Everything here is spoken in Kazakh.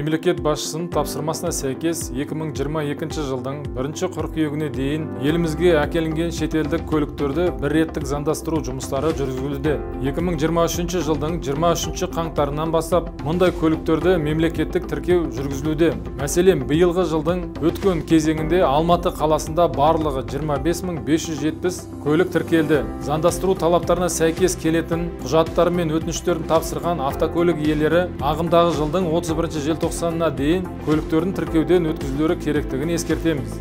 Мемлекет басшысының тапсырмасына сәйкес 2022 жылдың 1 қыркүйегіне дейін елімізге әкелінген шетелдік көліктерді бір реттік заңдастыру жұмыстары жүргізілуде. 2023 жылдың 23 қаңтарынан бастап мұндай көліктерді мемлекеттік тіркеу жүргізілуде. Мәселен, биылғы жылдың өткен кезеңінде Алматы қаласында барлығы 25 570 көлік тіркелді. Заңдастыру талаптарына сәйкес келетін құжаттар мен өтініштерін тапсырған автокөлік иелері ағымдағы жылдың 31 желтоқсанына дейін көліктерін тіркеуден өткізулері керектігін ескертеміз.